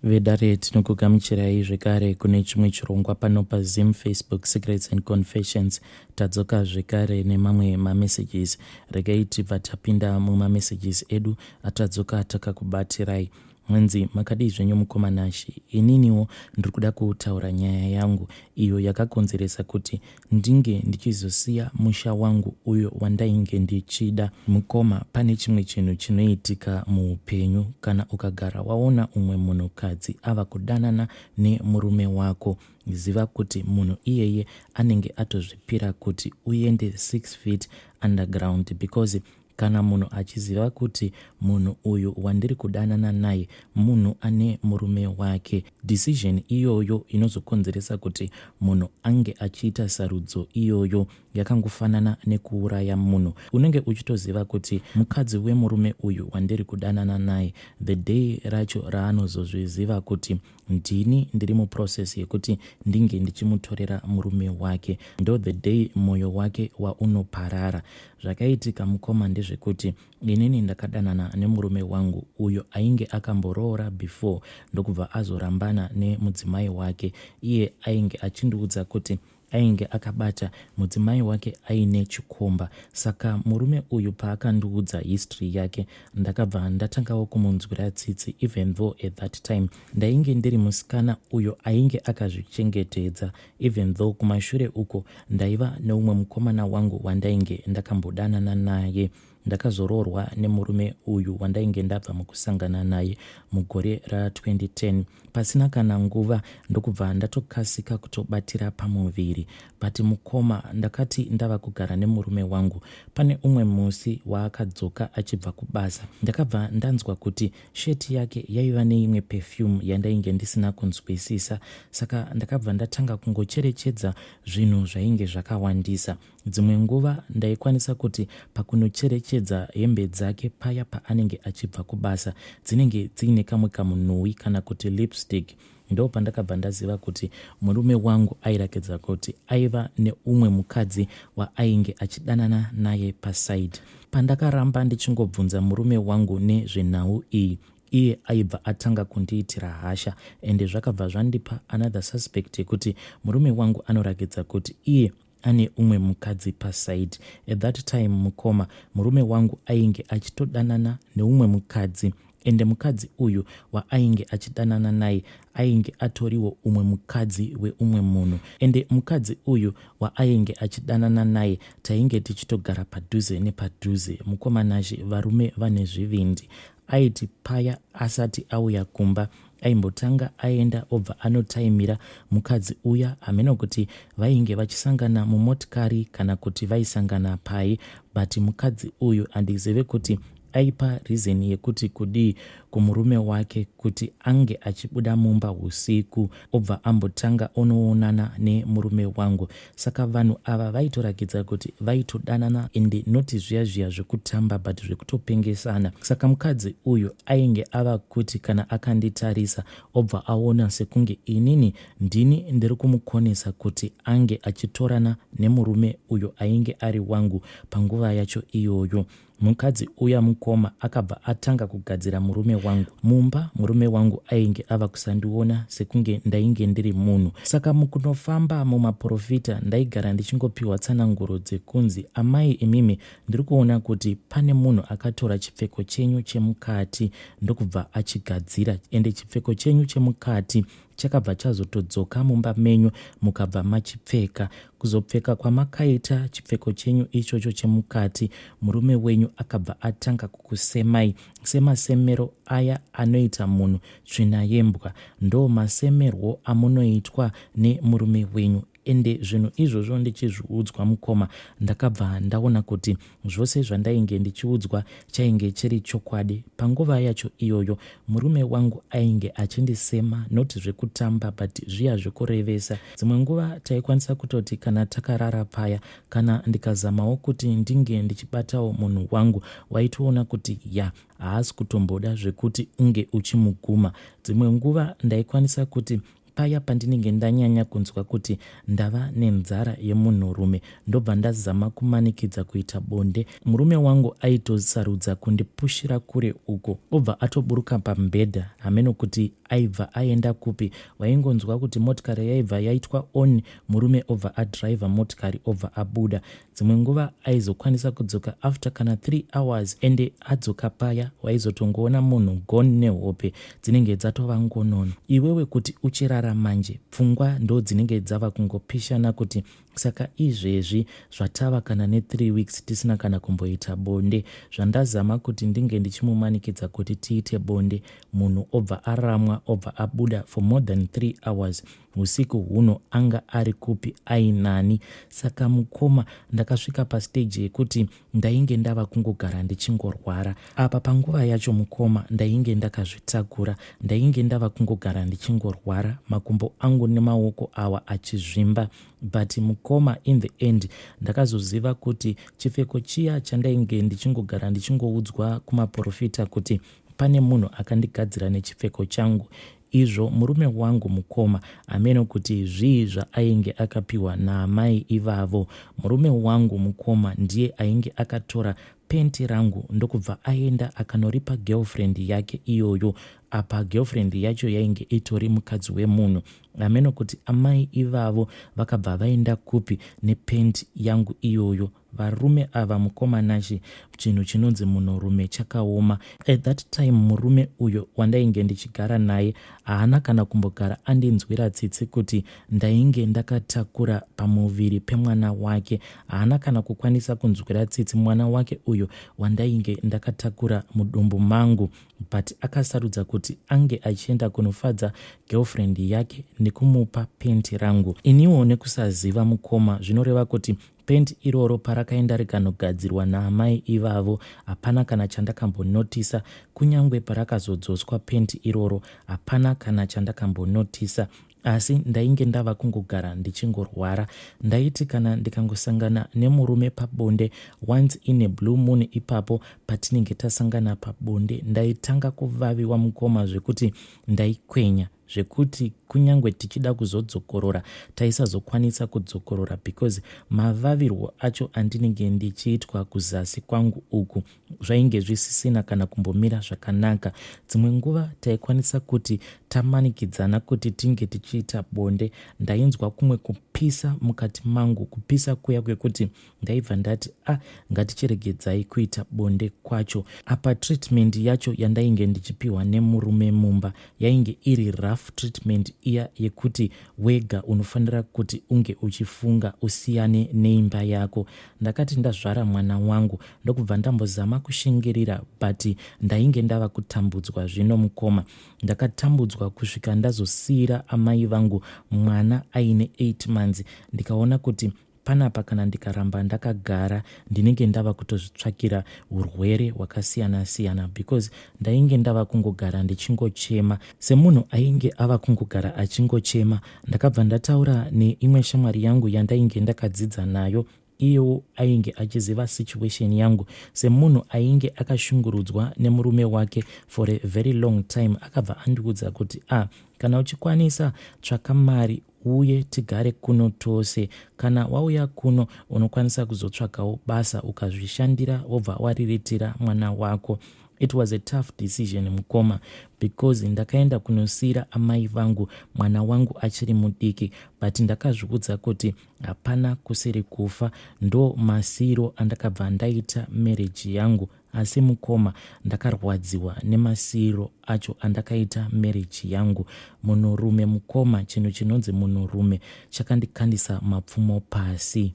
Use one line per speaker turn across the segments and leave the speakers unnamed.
Vedare tinokugamuchirai zvekare kune chimwe chirongwa pano paZim Facebook Secrets and Confessions. Tadzoka zvekare nemamwe mamessages. Regai tibva tapinda mumamessages edu atadzoka takakubatirai. Hanzi makadii zvenyu mukoma Nashy, ininiwo ndiri kuda kutaura nyaya yangu iyo yakakonzeresa kuti ndinge ndichizosiya musha wangu uyo wandainge ndichida. Mukoma pane chimwe chinhu chinoitika muupenyu kana ukagara waona umwe munhukadzi ava kudanana nemurume wako ziva kuti munhu iyeye anenge atozvipira kuti uende 6 feet underground because Kana munhu achiziva kuti munhu uyu wandiri kudanana naye munhu ane murume wake, decision iyoyo inozokonzeresa kuti munhu ange achiita sarudzo iyoyo yakangofanana nekuuraya munhu. Unenge uchitoziva kuti mukadzi wemurume uyu wandiri kudanana naye the day racho raanozozviziva kuti Ndini ndiri muprocess yekuti ndinge ndichimutorera murume wake ndo the day moyo wake waunoparara. Zvakaitika mukoma ndezvekuti inini ndakadanana nemurume wangu uyo ainge akamboroora before ndokubva azorambana nemudzimai wake. Iye ainge achindiudza kuti Ainge akabata mudzimai wake aine chikomba saka murume uyu paakandiudza history yake ndakabva ndatangawo kumunzwira tsitsi even though at that time ndainge ndiri musikana uyo ainge akazvichengetedza even though kumashure uko ndaiva neumwe mukomana wangu wandainge ndakambodanana naye. Ndakazoroorwa nemurume uyu wandainge ndabva mukusangana naye mugore ra 2010 pasina kana nguva ndokubva ndatokasika kutobatira pamuviri but mukoma ndakati ndava kugara nemurume wangu pane umwe musi waakadzoka achibva kubasa ndakabva ndanzwa kuti shirt yake yaiva neimwe perfume yandainge ndisina kunzwisisa saka ndakabva ndatanga kungocherechedza zvinhu zvainge zvakawandisa Dzimwe nguva ndaikwanisa kuti pakunocherechedza hembe dzake paya paanenge achibva kubasa dzinenge dziine kamwe kamunhuwi kana kuti lipstick. Ndopandakabva ndaziva kuti murume wangu airakidza kuti aiva neumwe mukadzi waainge achidanana naye paside. Pandakaramba ndichingobvunza murume wangu nezvenhau iyi iye aibva atanga kundiitira hasha ende zvakabva zvandipa another suspect yekuti murume wangu anorakidza kuti iye ane umwe mukadzi paside. At that time mukoma, murume wangu ainge achitodanana neumwe mukadzi ende mukadzi uyu waainge achidanana naye ainge atoriwo umwe mukadzi weumwe munhu ende mukadzi uyu waainge achidanana naye tainge tichitogara padhuze nepadhuze. Mukoma Nashe varume vane zvivindi. Aiti paya asati auya kumba aimbotanga aenda obva anotaimira mukadzi uya hameno kuti vainge vachisangana mumotikari kana kuti vaisangana pai but mukadzi uyu handizive kuti aipa reason yekuti kudii kumurume wake kuti ange achibuda mumba husiku obva ambotanga onoonana nemurume wangu Saka vanhu ava vaitorakidza kuti vaitodanana ende not zviya zviya zvekutamba but zvekutopengesana. Saka mukadzi uyu ainge ava kuti kana akanditarisa obva aona sekunge inini ndini ndiri kumukonesa kuti ange achitorana nemurume uyo ainge ari wangu panguva yacho iyoyo. Mukadzi uya mukoma akabva atanga kugadzira murume wangu mumba. Murume wangu ainge ava kusandiona sekunge ndainge ndiri munhu. Saka mukunofamba mumaporofita ndaigara ndichingopiwa tsananguro dzekunzi amai imimi ndiri kuona kuti pane munhu akatora chipfeko chenyu chemukati ndokubva achigadzira ende chipfeko chenyu chemukati chakabva chazotodzoka mumba menyu mukabva machipfeka. Kuzopfeka kwamakaita chipfeko chenyu ichocho chemukati, murume wenyu akabva atanga kukusemai semasemero aya anoita munhu tsvina yembwa. Ndomasemerwo amunoitwa nemurume wenyu. Ende zvinhu izvozvo ndichizviudzwa mukoma ndakabva ndaona kuti zvose zvandainge ndichiudzwa chainge chiri chokwadi. Panguva yacho iyoyo murume wangu ainge achindisema not zvekutamba but zviya zvekurevesa. Dzimwe nguva taikwanisa kutoti kana takarara paya kana ndikazamawo kuti ndinge ndichibatawo munhu wangu waitoona kuti ya haasi kutomboda zvekuti unge uchimuguma. Dzimwe nguva ndaikwanisa kuti. Paya pandinenge ndanyanya kunzwa kuti ndava nenzara yemunhurume ndobva ndazama kumanikidza kuita bonde, murume wangu aitosarudza kundipushira kure uko obva atoburuka pamubhedha hameno kuti aibva aenda kupi. Waingonzwa kuti motikari yaibva yaitwa on murume obva adriver motikari obva abuda. Dzimwe nguva aizokwanisa kudzoka after kana 3 hours ende adzoka paya waizotongoona munhu gone nehope dzinenge dzatova ngonono. Iwewe kuti uchirara manje pfungwa ndodzinenge dzava kungopishana kuti saka izvezvi zvatava kana ne 3 weeks tisina kana kumboita bonde zvandazama kuti ndinge ndichimumanikidza kuti tiite bonde munhu obva aramwa obva abuda for more than 3 hours Husiku huno anga ari kupi ainani? Saka mukoma ndakasvika pastage yekuti ndainge ndava kungogara ndichingorwara. Apa panguva yacho mukoma ndainge ndakazvitakura. Ndainge ndava kungogara ndichingorwara makumbo angu nemaoko awa achizvimba. But mukoma in the end ndakazoziva kuti chipfeko chiya chandainge ndichingogara ndichingoudzwa kumaporofita kuti pane munhu akandigadzira nechipfeko changu Izvo murume wangu mukoma hameno kuti zvii zvaainge akapiwa naamai ivavo. Murume wangu mukoma ndiye ainge akatora penti rangu ndokubva aenda akanoripa girlfriend yake iyoyo. Apa girlfriend yacho yainge itori mukadzi wemunhu. Hameno kuti amai ivavo vakabva vaenda kupi nepenti yangu iyoyo. Varume ava mukoma Nashy chinhu chinonzi munhurume chakaoma. At that time murume uyo wandainge ndichigara naye haana kana kumbogara andinzwira tsitsi kuti ndainge ndakatakura pamuviri pemwana wake. Haana kana kukwanisa kunzwira tsitsi mwana wake uyo wandainge ndakatakura mudumbu mangu but akasarudza kuti ange achienda kunofadza girlfriend yake nekumupa penti rangu. Iniwo nekusaziva mukoma zvinoreva kuti Pant iroro parakaenda rikanogadzirwa naamai ivavo hapana kana chandakambonotisa kunyangwe parakazodzoswa pant iroro hapana kana chandakambonotisa asi ndainge ndava kungogara ndichingorwara. Ndaiti kana ndikangosangana nemurume pabonde once in a blue moon ipapo patinenge tasangana pabonde ndaitanga kuvaviwa mukoma zvekuti ndaikwenya zvekuti kunyangwe tichida kuzodzokorora taisazokwanisa kudzokorora because mavavirwo acho andinenge ndichiitwa kuzasi kwangu uku zvainge zvisisina kana kumbomira zvakanaka. Dzimwe nguva taikwanisa kuti tamanikidzana kuti tinge tichiita bonde ndainzwa kumwe kupisa mukati mangu kupisa kuya kwekuti Ndaibva ndati ah ngatichiregedzai kuita bonde kwacho. Apa treatment yacho yandainge ndichipiwa nemurume mumba yainge iri rough treatment iya yekuti wega unofanira kuti unge uchifunga usiyane neimba yako. Ndakati ndazvara mwana wangu ndokubva ndambozama kushingirira but ndainge ndava kutambudzwa zvino mukoma. Ndakatambudzwa kusvika ndazosiira amai vangu mwana aine 8 months ndikaona kuti Panapa kana ndikaramba ndakagara ndinenge ndava kutozvitsvakira urwere hwakasiyana siyana because ndainge ndava kungogara ndichingochema. Semunhu ainge ava kungogara achingochema ndakabva ndataura neimwe shamwari yangu yandainge ndakadzidza nayo iyewo ainge achiziva situation yangu semunhu ainge akashungurudzwa nemurume wake for a very long time akabva andiudza kuti ah kana uchikwanisa tsvaka mari Uuye tigare kuno tose. Kana wauya kuno unokwanisa kuzotsvagawo basa ukazvishandira wobva wariritira mwana wako. It was a tough decision mukoma because ndakaenda kunosiira amai vangu mwana wangu achiri mudiki but ndakazviudza kuti hapana kusiri kufa. Ndo masiiro andakabva ndaita marriage yangu Asi mukoma ndakarwadziwa nemasiiro acho andakaita marriage yangu. Munhurume mukoma chinhu chinonzi munhurume chakandikandisa mapfumo pasi.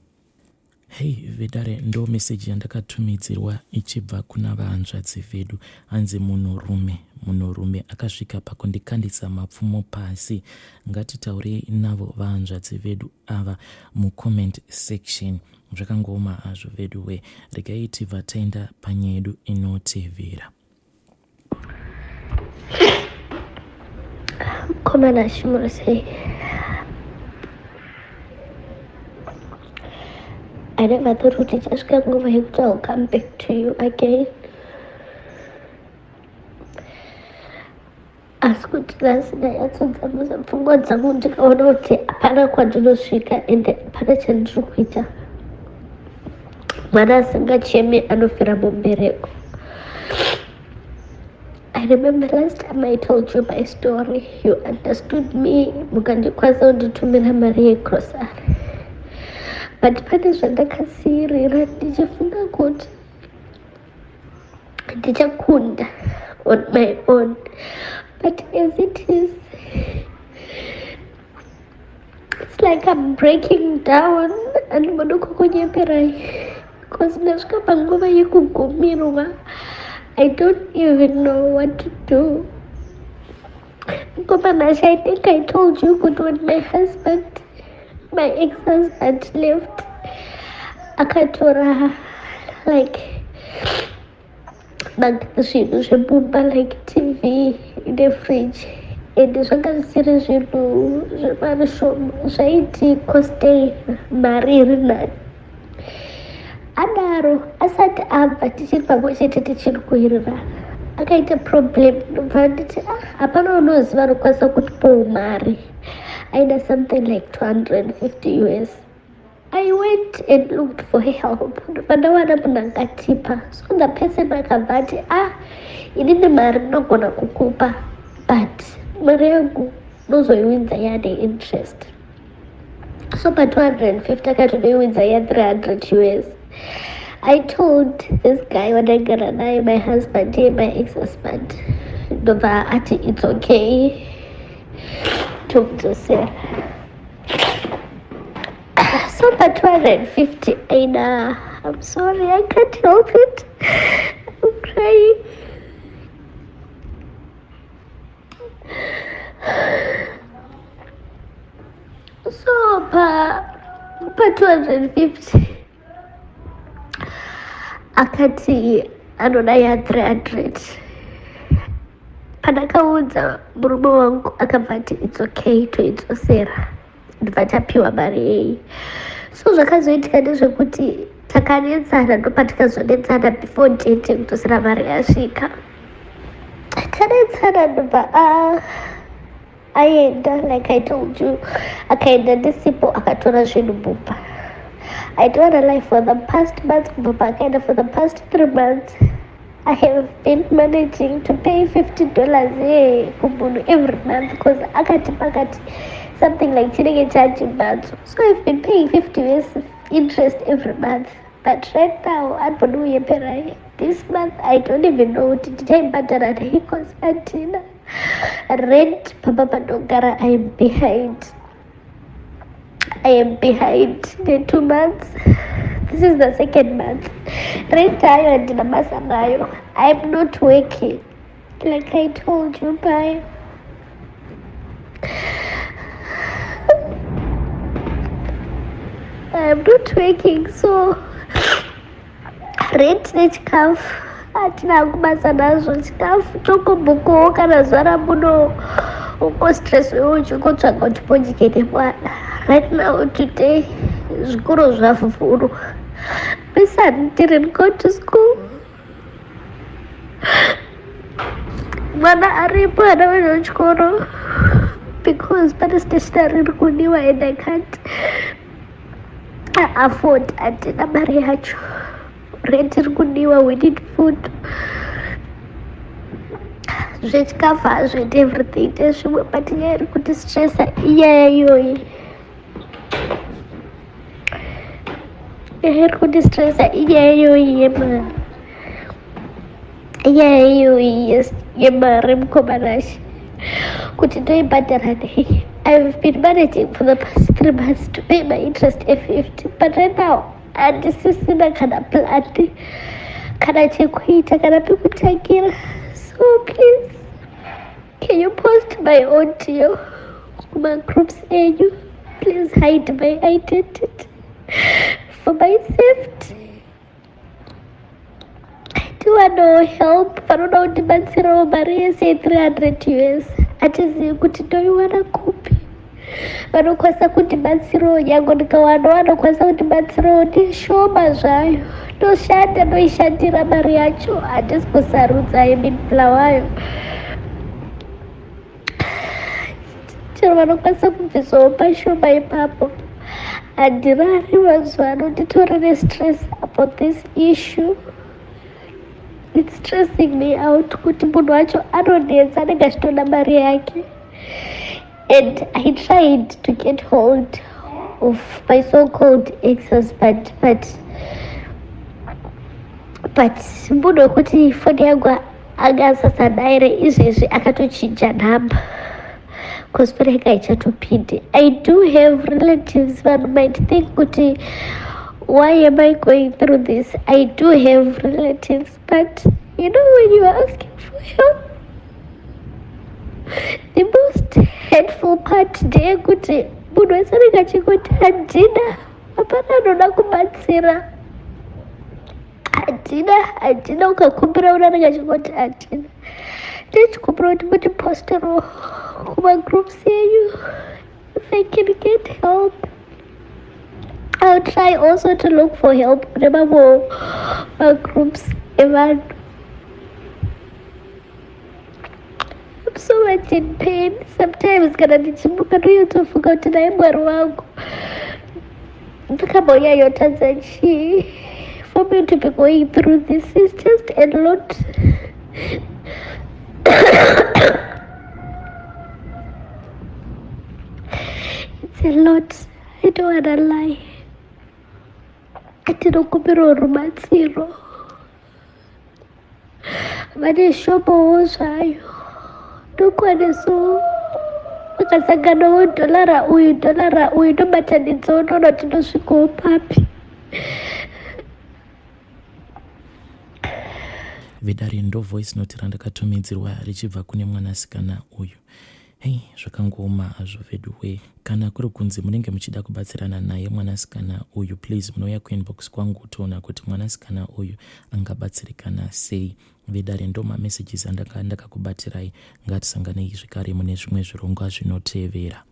Hey vedare ndo message yandakatumidzirwa ichibva kuna vahanzvadzi vedu hanzi munhurume munhurume akasvika pakundikandisa mapfumo pasi. Ngatitaurei navo vahanzvadzi vedu ava mucomment section. Zvakangooma hazvo veduwe regai tibva taenda panyaya yedu inotevera.
Mkomana shimura sei? I never thought kuti ichasvika nguva yekuti I'll come back to you again. Asi kuti Plus ndanyatsodzamisa pfungwa dzangu ndikaona kuti hapana kwandinosvika ende hapana chandiri kuita. Mwana asingachemi anofira mumbereko. I remember last time I told you my story, you understood me, mukandikwanisa kunditumira mari yegrosari. But pane zvandakasiirira ndichifunga kuti ndichakunda on my own, but as it is, it's like I'm breaking down. Andimboda kukunyeperai because ndasvika panguva yekugumirwa. I don't even know what to do. Mukoma Nashe, I think I told you kuti when my husband, my ex-husband left, akatora like zvinhu zvemumba like TV nefridge, and zvanga zvisiri zvinhu zvemari shoma, zvaiti costei mari iri nani. Adaro asati abva, tichiri pamwe chete, tichiri kuwirirana, akaita problem. Ndobva nditi, ah, hapana unoziva anokwanisa kutipawo mari aida something like 250 US. I went and looked for help, ndobva ndawana munhu angatipa. So the person akabva ati, ah, inini mari ndinogona kukupa, but mari yangu unozoiwinza yane interest. So pa250 akati unoiwinza ya300 US. I told this guy wandaigara naye, my husband, ye my ex-husband, ndobva ati it's okay, tomudzosera. So pa250 aina, I'm sorry, I can't help it, I'm crying. So pa 250 akati anoda ya300. Pandakaudza murume wangu, akabva ati it's okay, toidzosera. Ndobva tapiwa mari yei. So zvakazoitika ndezvekuti takanetsana, ndopatikazonetsana before date yekudzosera mari yasvika. Tanetsana, ndobva aenda. Like I told you, akaenda ndisipo, akatora zvinhu mumba. I don't wanna lie, for the past months, kubva paakaenda, for the past 3 months, I have been managing to pay $50 kumunhu every month, because akati pakati something like chinenge chachimbatso. So I've been paying 50 US interest every month. But right now, andibondiuyeperai, this month I don't even know kuti ndichaibhadhara nei, because andina rent pamba pandogara. I am behind, I am behind the 2 months. This is the second month. Rent ayo handina basa nayo. I'm not working, like I told you. Bye. I'm not working, so rent nechikafu hatina kubasa nazvo. Chikafu chokumbukowo kana zuva ramuno ungostress uchingotsvaga kuti podye nemwana. Right now, today, zvikoro zvavhurwa. My son didn't go to school. Mwana aripo, ana kuenda kuchikoro, because pane stationary iri kudiwa and I can't afford, handina mari yacho. Rent iri kudiwa, we need food, zvechikafu hazvo and everything nezvimwe. But nyaya iri kuti stressa inyaya iyoyi. Nyaya iri kundistressa inyaya iyoyi yemari, inyaya iyoyi yemari, mukoma Nashe, kuti ndoibhadhara nei. I've been managing for the past 3 months to pay my interest e50, but right now handisisina kana plan, kana chekuita, kana pekutangira. So please, can you post my audio kumagroups enyu? Please hide my identity for my safety. Tiwanawo help, vanoda kundibatsirawo mari yese ye300 US, hatizivi kuti ndoiwana kupi. Vanokwanisa kundibatsirawo, nyange ndikawanawo vanokwanisa kundibatsirawo neshoma zvayo. Ndoshanda, ndoishandira mari yacho, handisi kusarudza. I mean, Bulawayo. Chero vanokwanisa kubvisawo pashoma ipapo. Handirari mazuva ano, nditori nestress about this issue. It's stressing me out kuti munhu wacho anonetsa, anenge achitoda mari yake. And I tried to get hold of my so-called ex-husband, but munhu wekuti foni yangu anga asasadaire izvezvi, akatochinja nhamba because foni yanga haichatopindi. I do have relatives. Vanhu might think kuti why am I going through this? I do have relatives, but you know, when you are asking for help, the most hurtful part ndeyekuti munhu wese anenge achingoti handina, hapana anoda kubatsira, handina, handina. Ukakumbira unhu anenge achingoti handina. Ndichikumbira kuti mundipostero kumagroups enyu if I can get help. I'll try also to look for help kune mamwewo magroups evanhu. I'm so much in pain. Sometimes kana ndichimuka ndonyatsofunga kuti dai Mwari wangu, ndakambonyanyotadza chii for me to be going through this? Is just a lot. It's a lot. I don't wanna lie. Ndinokumbirawo rubatsiro. Vane shopowo zvayo, ndokwanisawo vakasanganawo dholara uyu, dholara uyu, ndobatanidzawo, ndoona kuti ndosvikawo papi.
Vedare, ndo voice note randakatumidzirwa richibva kune mwanasikana uyu. Hei, zvakangooma hazvo veduwe. Kana kuri kunzi munenge muchida kubatsirana naye mwanasikana uyu, please munouya kuinbox kwangu toona kuti mwanasikana uyu angabatsirikana sei. Vedare, ndo mamessages andanga ndakakubatirai. Ngatisanganei zvekare mune zvimwe zvirongwa zvinotevera.